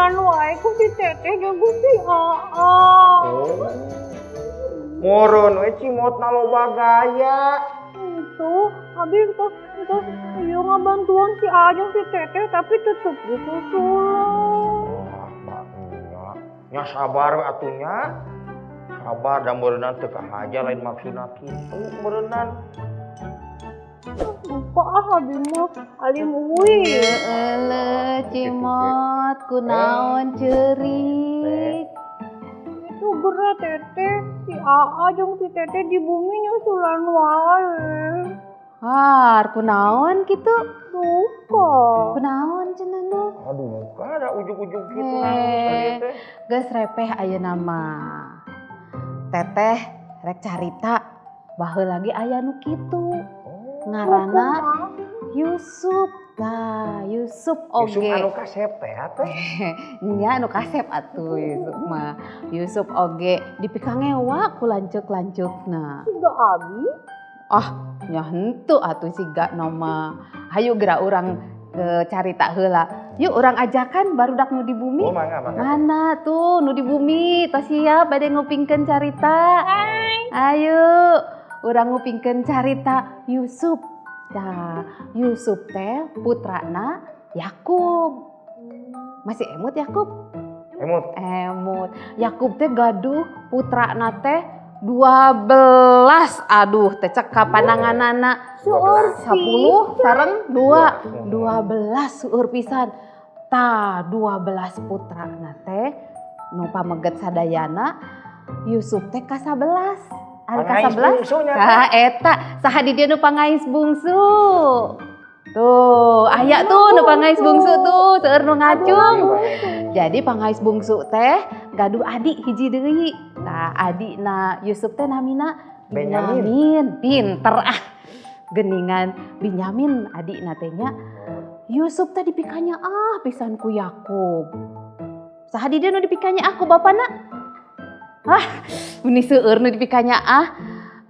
Disusulan wae ku si Teteh jeung ku si Aa. Oh. Meureun we Cimotna loba gaya. Itu, abi tos tos ieu ngabantuan si Aa jeung si Teteh, tapi tetep disusulan. Wah, nya. Nya sabar we atuh nya. Sabar da meureunnan teu kahaja, lain maksudna kitu meureunnan. Lupa ah, abi mah alim uwi. Euleuh, Cimot, kunaon ceurik? Itu geura, Teteh, si Aa jeung si Teteh di bumi nyusulan wae. Har, kunaon kitu? Duka. Kunaon cenah nu? Aduh, muka ada ujug-ujug gitu Eh. nangis tadi teh. Geus repeh ayeuna mah. Teteh rek carita, baheula lagi aya nu kitu. Oh. Ngaranna Yusuf. Nah, Yusuf Yusuf oge. Anu kasep teh teh. Nya, anu kasep atuh Yusuf mah. Yusuf oge dipikangewa ku lanceuk-lanceukna. Siga abi. Ah, nya henteu atuh siga mah. Hayu geura urang ke carita heula. Yuk, urang ajakan barudak nu di bumi. Oh, mangga mangga. Mana tuh nu di bumi? Tos siap bade ngupingkeun carita? Ayo, urang ngupingkeun carita Yusuf. Tah, Yusuf teh putrana Yakub. Masih emut Yakub? Emut. Emut. Yakub teh gaduh putrana teh 12. Aduh, teh cekap pananganana. Seueur. 10 sareng 2. 12, seueur pisan. Tah, 12 putrana teh nu pameget sadayana, Yusuf teh ka-11. Ari Pangais ka-11? bungsunya teh. Tah, eta saha di dieu nu pangais bungsu? Tuh, aya tuh nu pangais bungsu tuh, seueur nu ngacung. Jadi pangais bungsu teh gaduh adik hiji deui. Tah, adikna Yusuf teh namina Benyamin. Binyamin. Pinter ah. Geningan Binyamin adikna teh nya. Yusuf teh dipikanyaah pisan ku Yakub. Saha di dieu nu dipikanyaah ku bapana? Ah, meni seueur nu dipikanyaah.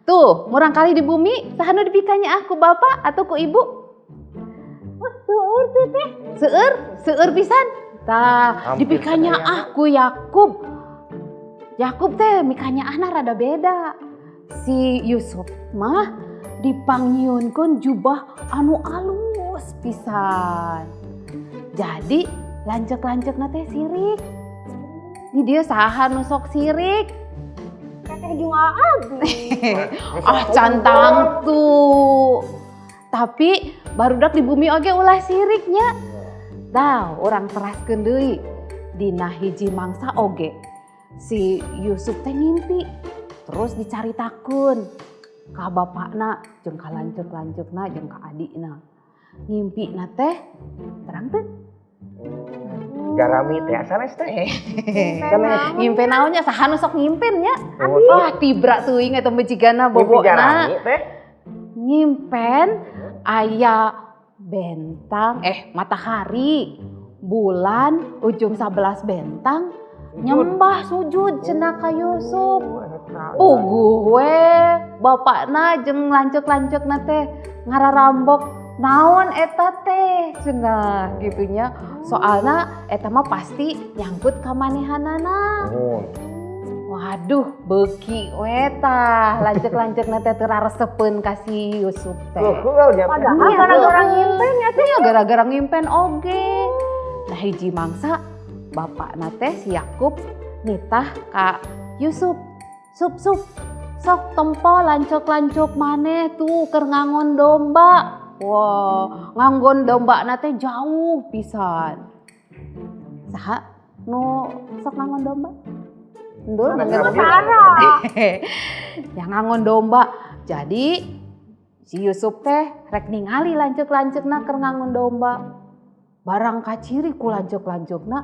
Tuh, murangkalih di bumi, saha nu dipikanyaah ku bapak atau ku ibu? Seueur teh teh. Seueur, seueur pisan. Tah, Hampir dipikanyaah ku Yakub. Yakub teh mikanyaahna rada beda. Si Yusuf mah dipangnyieunkeun jubah anu alus pisan. Jadi lanceuk-lanceukna teh sirik. Di dieu saha nu sok sirik? Teteh jeung abi. Ah, can tangtu. Tapi barudak di bumi oge ulah siriknya. Tah, urang teraskeun deui. Dina hiji mangsa oge si Yusuf teh ngimpi. Terus dicaritakeun ka bapakna jeung ka lanceuk-lanceukna jeung ka adikna. Ngimpina teh terang teu? Garami teh sanes teh. Sanes. Ngimpi naonnya? Saha nu sok ngimpen nya? Oh, Wah, tibra teuing eta mah jigana mimpi bobona. jarami teh. Ngimpen aya bentang, eh, matahari, bulan, ujung 11 bentang nyembah sujud cenah ka Yusuf. Oh, eta. Puguh we bapakna jeung lanceuk-lanceukna teh ngararambok, naon eta teh cenah gitunya, soalna eta mah pasti nyangkut ka manehanana. Oh. Waduh, beuki we tah lanceuk-lanceukna teh teu raresepeun ka si Yusuf teh. Keheul nya teh. Padahal Iya, gara-gara heeh. ngimpen ya teh. Iya, gara-gara ngimpen oge. Nah, hiji mangsa bapakna teh si Yakub nitah ka Yusuf, "Sup, Sup, sok tempo lanceuk-lanceuk maneh tuh keur ngangon domba." Wah, ngangon domba teh jauh pisan. Saha nu sok ngangon domba? Endul ngangon domba? Sarah. Yang ngangon domba. Jadi si Yusuf teh rek ningali lanceuk-lanceukna keur ngangon domba. Barang kaciri ku lanceuk-lanceukna,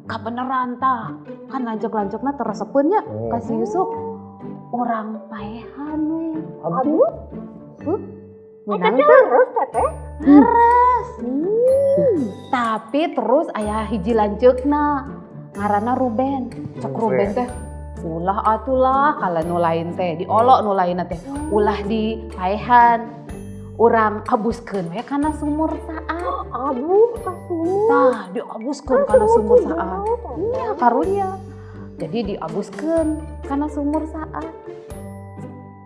kabeneran tah. Kan lanceuk-lanceukna teu resepeun nya ka si Yusuf. Urang paehan we. Aduh. Huh? Eta Menang teh teu? terus teteh. Leres. Tapi terus aya hiji lanceukna ngaranna Ruben. Cek Ruben Ruben. teh, ulah atulah, kalau nu lain teh diolok, nu lain teh ulah dipaehan. Urang abuskeun we kana sumur saat. Aduh, ka sumur. Tah, diabuskeun kana sumur teh saat. jauh, teh. Iya, karunya. Jadi diabuskeun kana sumur saat.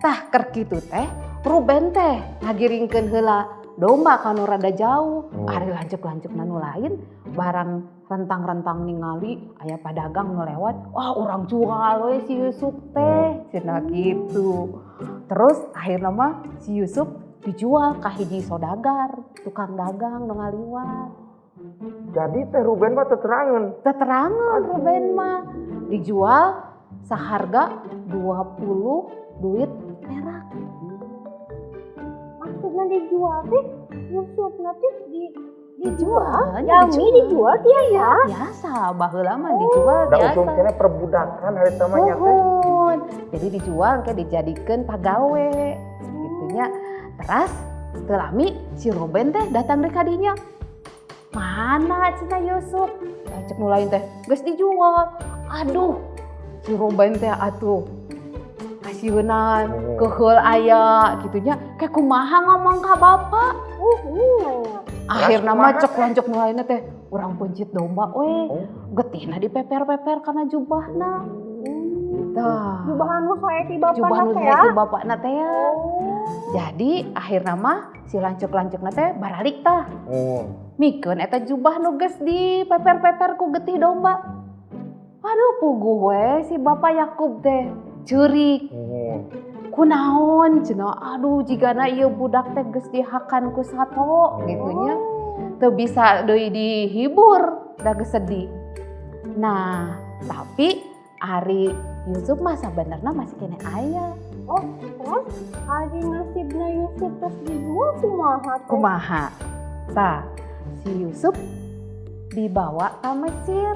Tah, keur kitu teh Ruben teh ngagiringkeun heula domba kanu rada jauh. Ari lanceuk-lanceukna nu lain barang rentang-rentang ningali aya padagang nu lewat, wah, urang jual we si Yusuf teh, cenah gitu. Terus akhirnya mah si Yusuf dijual ka hiji sodagar, tukang dagang nu ngaliwat. Jadi teh Ruben mah teterangan. Teterangan Ruben mah dijual seharga 20 duit perak. Maksudnya dijual teh Yusuf nanti di Dijual, Jalmi dijual dia ya. Biasa, baheula mah dijual Da biasa. usum keneh perbudakan harita mah nya teh. Muhun. Jadi dijual kayak dijadikeun pagawe gitu nya. Teras teu lami si Ruben teh datang deui ka dinya. Mana cenah Yusuf? Cek nu lain teh geus dijual. Aduh, si Ruben teh atuh kasieunan, keheul aya gitu nya. Kayak kumaha ngomong ka bapak? Iya. Akhirna mah kumaha cek lanceuk nu lainna teh urang peuncit domba we. Getihna dipeper-peper kana jubahna. Tah. Jubah anu saya ti bapak Jubah nu teh saya ya. ti bapakna teh ya. Jadi akhirna mah si lanceuk-lanceukna teh baralik tah. Mikeun eta jubah nu geus dipeper-peper ku getih domba. Aduh, puguh we si Bapak Yakub teh ceurik. Kunaon cenah, aduh, jigana ieu budak teh geus dihakan ku sato gitu nya. Teu bisa deui dihibur da geus sedih. Nah, tapi ari Yusuf mah sabenerna masih keneh aya. Oh, terus ari nasibna Yusuf terus dijual kumaha teh? Kumaha? Tah, si Yusuf dibawa ke Mesir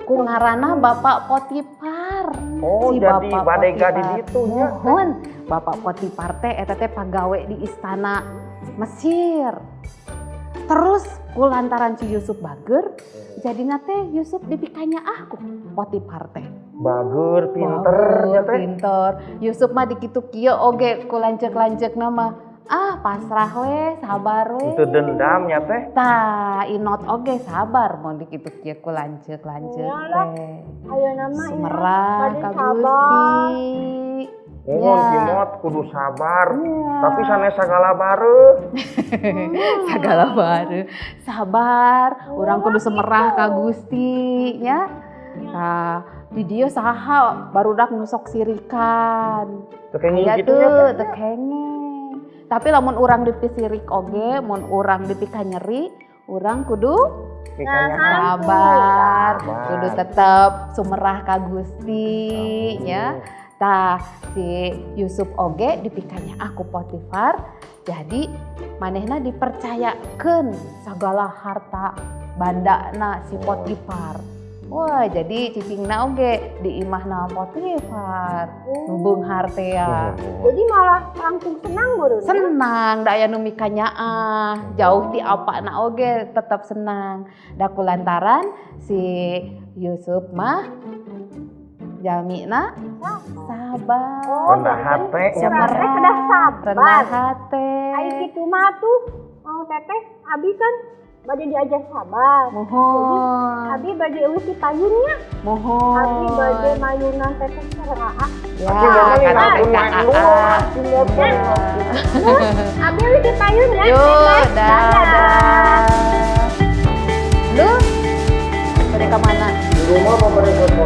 ku ngaranna Bapak Potifar. Oh, Si jadi Bapak badega di Potifar. ditu nya. Muhun, Bapak Potifar teh eta teh pagawe di istana Mesir. Terus ku lantaran si Yusuf bager, jadina teh Yusuf dipikanyaah ku Potifar teh. Bager, pinter nya Bager, teh. pinter. Yusuf mah dikitu kieu oge ku lanceuk-lanceukna mah. Ah, pasrah we, sabar we. Itu dendam nya teh. Tah, inot oge sabar mun dikitu kieu ku lanceuk-lanceuk Iyalah. teh. Ayeuna mah Sumerah bade ka sabar. Gusti. Mohon Ya. Kimot kudu sabar. Iya. Tapi sanes sagala bareuh. Segala baru. Sabar, urang kudu semerah ka Gusti nya. Nah, di dieu saha barudak nu sok sirikan. Teu kenging Aya kitu nya tuh, teh. teu kenging. Tapi lamun urang dipisirik oge, mun urang dipikanyeri, urang kudu Mikanyaah. sabar, Sabar. kudu tetep sumerah ka Gusti nya. Tah, si Yusuf oge dipikanyaah ku Potifar, jadi manehna dipercayakeun segala harta bandana si Potifar. Wah, jadi cicingna oge di imahna Potifar, nu beunghar teh ya. Jadi malah langsung senang beureun. Senang, da aya nu mikanyaah, jauh ti apana oge tetap senang. Da kulantaran si Yusuf mah jalmina sabar. Oh, Rendah hate nya Urang teh. teh kedah sabar. Rendah hate. Ai kitu mah tuh, oh, teteh abi kan bade diajar sabar. Muhun. Abi bade euweuh ti payunnya. Muhun. Abi bade mayunan teteh sareng Aa. Ya, Aki mau kata langsung teh main ka dulu, Aa. Kimot teh. Abi euweuh ti payun ya. Yuk, Teteh. dadah. Lu, mereka mana? Di rumah mau mereka.